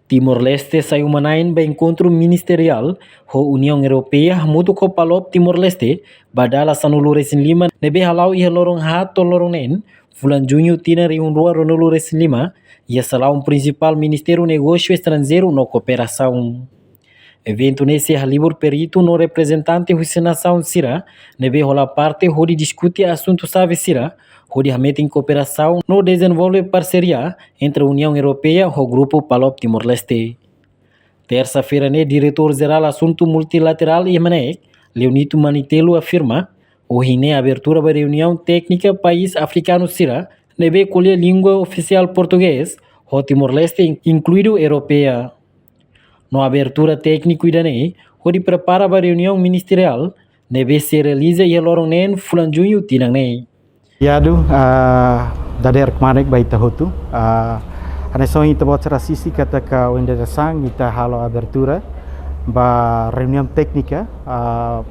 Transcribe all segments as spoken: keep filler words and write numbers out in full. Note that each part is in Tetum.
Timor-Leste sai uma-na'in ba enkontru ministeriál ho Uniaun Europeia hamutuk ho Palop Timor-Leste ba dala sanulu-resin-lima ne'ebé hala'o iha loron haat to'o loron neen, fulan Juñu tinan rihun rua ruanulu-resin-lima, iha salaun prinsipál Ministériu Negósiu Estranjeiru no Kooperasaun. Eventu ne'e sei halibur peritu no reprezentante husi nasaun sira ne'ebé hola parte hodi diskute asuntu xave sira, hodi hametin kooperasaun no dezenvolve parseria entre Uniaun Europeia ho Grupu Palop Timor-Leste. Tersa-feira ne'e, Diretór Jerál Asuntu Multilaterál iha MNEK, Leonito Manitelu afirma, ohin ne'e abertura ba reuniaun téknika país afrikanu sira ne'ebé ko'alia língua ofisiál portugés, ho Timor-Leste in-, inkluídu Europeia. No abertura tékniku ida-ne'e hodi prepara ba reuniaun ministeriál ne'ebé sei realiza iha loron neen fulan Juñu tinan ne'e. Obrigadu, ah, dadeer kmanek ba ita hotu. Ah, hanesan ohin ita-boot sira asiste katak ohin dadeer-saan ita halo abertura ba reuniaun téknika, ah,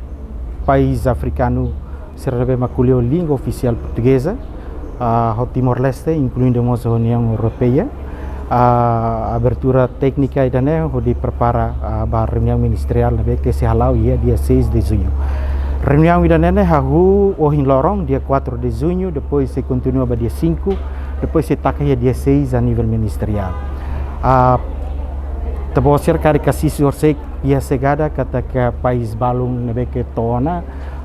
país afrikanu sira ne'ebé mak ko'alia língua ofisiál portugeza, ah, ho Timor-Leste, inkluindu mós Uniaun Europeia. Ah, abertura téknika ida-ne'e hodi prepara, ah, ba reuniaun ministeriál ne'ebé ke sei hala'o iha dia seis de Junho. Reuniaun ida-ne'e ne'e hahú ohin loron, dia quatro de Junho, depois sei kontinua ba dia cinco, depois sei taka iha dia seis a nível ministeriál. Ah, ita-boot sira karik asiste horisehik iha xegada katak país balun ne'ebé ke to'o ona,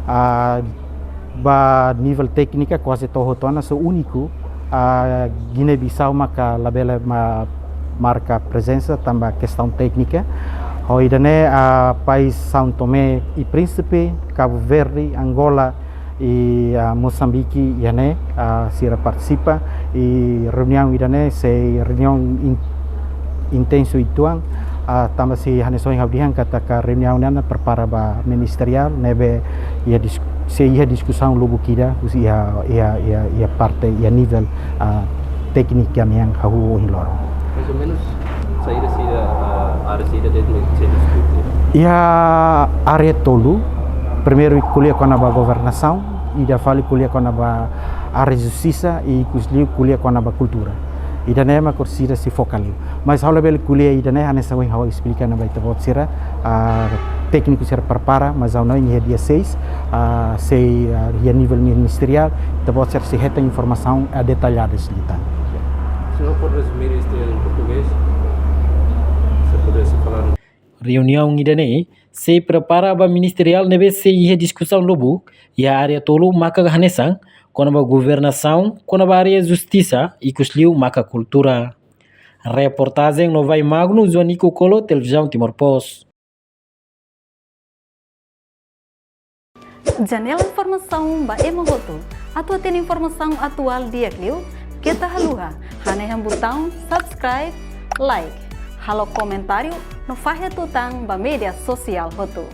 ah, ba nível téknika kuaze to'o hotu ona, só úniku, ah, Guiné-Bissau maka labele ma-, marka prezensa tanba kestaun téknika. Ho ida-ne'e, ah, país São Tomé e Príncipe, Cabo Verde, Angola, i, ah, Mosambike iha ne'e, ah, sira partisipa, i reuniaun ida-ne'e sei reuniaun in-, intensu uitoan, ah, tanba sei hanesan ohin ha'u dehan katak reuniaun ne'e prepara ba ministeriál ne'ebé iha dis-, sei iha diskusaun lubuk ida, husi iha, iha, iha, iha parte, iha nivel, ah, tékniku nian hahú ohin loron. Mais ou menos, saida, saida, ah, área saida de'it mak sei diskute? Iha área tolu, primeiru ko'alia kona-ba governasaun, ida fali ko'alia kona-ba área justisa, i ikus liu ko'alia kona-ba kultura. Ida-ne'e mak orsida sei foka liu. Mas ha'u labele ko'alia ida-ne'e hanesan ohin ha'u esplika ona ba ita-boot sira, ah, tékniku sira prepara, mas ha'u hanoin iha dia seis, ah, sei, ah, iha nivel ministeriál, ita-boot sira sei hetan informasaun, ah, detalhada liután. Se não pode resumir isto em português, se pudesse falar. Reuniaun ida-ne'e sei prepara ba ministeriál ne'ebé sei iha diskusaun lubuk iha área tolu maka hanesan kona-ba governasaun, kona-ba área justisa, ikus liu maka kultura. Reportajen Novai Magno, Joanico Colo, Televizaun Timor Post. Janela informasaun ba ema hotu. Atu hatene informasaun atuál di'ak liu, keta haluha hanehan butaun subscribe, like, halo komentáriu no fahe tutan ba média sosiál hotu.